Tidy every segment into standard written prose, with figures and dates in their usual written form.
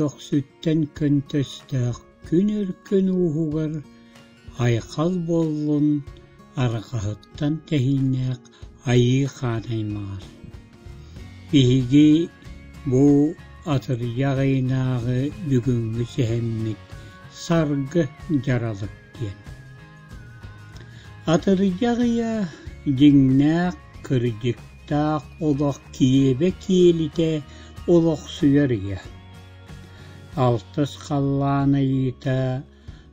Көхсүттэн көнтөстөөх күн өркөн ууһугар айхал буоллун арҕаһыттан тэһииннээх айыы хаан аймаҕар. Биһиги бу атырдьах ыйынааҕы бүгүҥҥү сэһэммит Саргы дьаралык диэн. Атырдьах ыйа дьиҥнээх кырдьыктаах олох киэбэ киэлитэ олохсуйар ыйа. Алтыс халлаан айыыта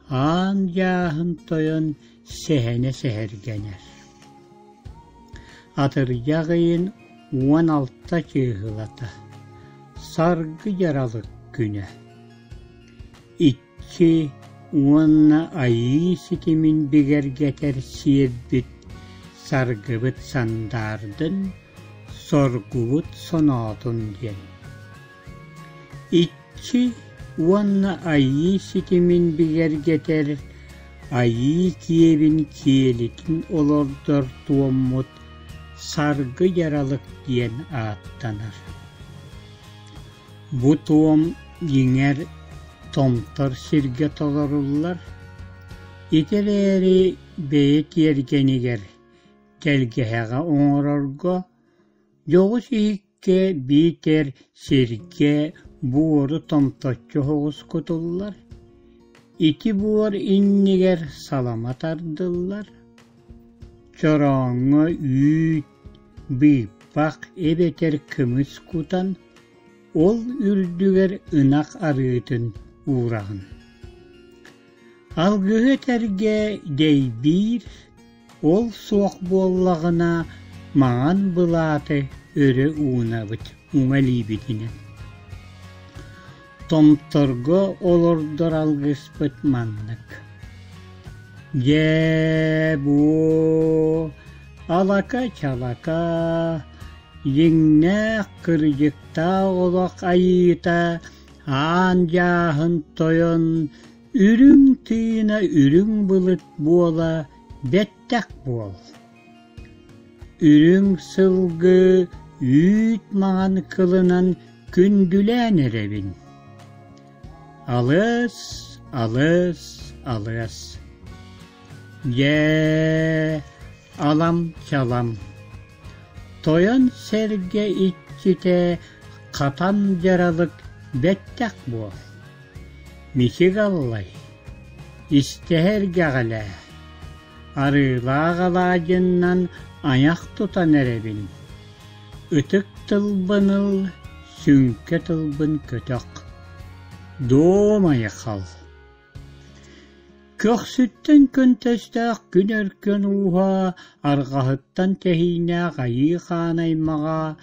аан дьааһын тойон сэһэнэ сэһэргэнэр. Атырдьах ыйын 16 чыыһылата, Саргы дьаралык күнэ. Икки уонна айыы ситимин бигэргэтэр сиэрбит саргыбыт сандаардын, соргубут соноотун диэн. Иччи уонна айыы ситимин бигэргэтэр айыы киэбин киэлитин олордор туоммут саргы дьаралык диэн ааттанар. Бу туом дьиҥэр томтор сиргэ толоруллар, ити эрээри бэйэ тиэргэнигэр тэлгэһэҕэ оҥорорго дьоҕус иһиккэ биитэр сиргэ буору томточчу соҕус кутуллар, ити буор иннигэр салама тардыллар, чорооҥҥо үүт, быыппах эбэтэр кымыс кутан, ол үрдүгэр ынах арыытын уураҕын. Алгыһы этэргэ дэйбиир, ол суох буоллаҕына маҥан былааты өрө уунабыт уҥа илиибитинэн. Томторго олордор алгыспыт маннык: Дьээ-буо, алака-чалака, дьиҥнээх кырдьыктаах олох айыыта аан дьааһын тойон үрүҥ тыына үрүҥ былыт буола бэттэх буол. Үрүҥ сылгы үүт маҥан кылынан күндүлээн эрэбин. Алыс, алыс, алыс. Дьээ, алам-чалам. Тойон сэргэ иччитэ хатан дьаралык бэттэх буол. Мичик аллай, истэһэ эргэҕэлээ, арыылаах алаадьыннан айах тутан эрэбин. Ытык тылбын ыл, сүҥкэ тылбын көтөх. Дом айхал. Көхсүттэн көнтөстөөх күн өркөн ууһа, арҕаһыттан тэһииннээх айыы хаан аймаҕа,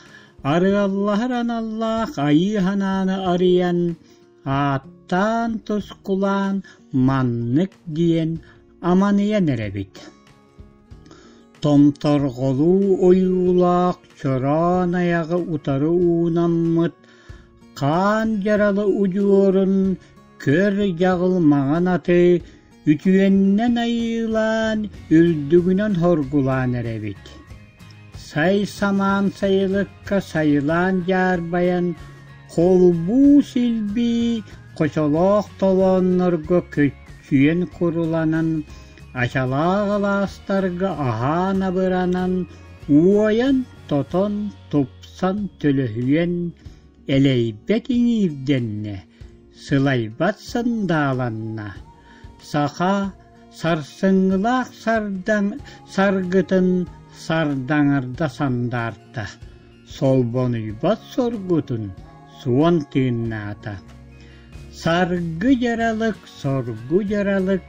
арыаллаһар аналлаах айыы санааны арыйан, ааттаан тускулаан маннык диэн аманыйан эрэбит. Томторҕолуу ойуулаах чороон айаҕы утары уунаммыт хаан дьаралы удьуорун көр дьаҕыл маҥан аты үтүөннэн айыылаан үрдүгүнэн хоргулаан эрэбит. Сай самаан сайылыкка сайылаан дьаарбайан холбуу силбии хочолоох толооннорго көччүйэн куруланан ачалаах алаастарга аһаан абыранан уойан-тотон тупсан төлөһүйэн элэйбэт иҥиирдэннэ, сылайбат сындааланна, саха сарсыҥҥылаах сардаҥ саргытын сардаҥарда сандаарта, солбонуйбат соргутун суон тыыннаата. Саргы дьаралык, соргу дьаралык,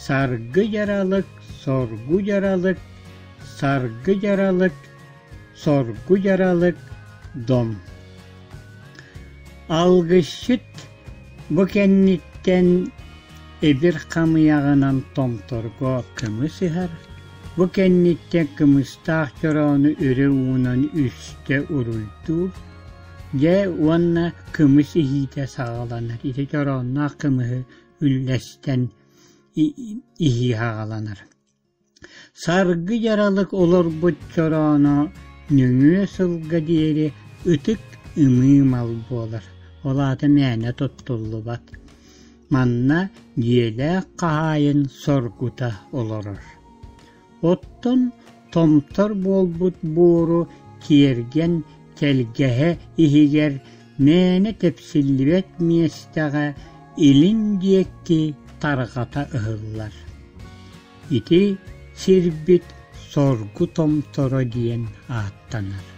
саргы дьаралык, соргу дьаралык, саргы дьаралык, соргу дьаралык, дом. Алгысчыт бу кэнниттэн эбир хамыйаҕынан томторго кымыс ыһар, бу кэнниттэн кымыстаах чороону өрө уунан үстэ уруйдуур, дьэ уонна кымыс иһиитэ саҕаланар. Ити чороонноох кымыһы үллэстэн иһии саҕаланар. Саргы дьаралык олорбут чорооно нөҥүө сылга диэри ытык ымыы мал буолар. Ол аата мээнэ туттуллубат. Манна дьиэлээх хаһаайын соргута олорор. Оттон томтор буолбут буору тиэргэн тэлгэһэ иһигэр мээнэ тэпсиллибэт миэстэҕэ илин диэки тарҕата ыһыллар. Ити сирбит Соргу Томторо диэн ааттанар.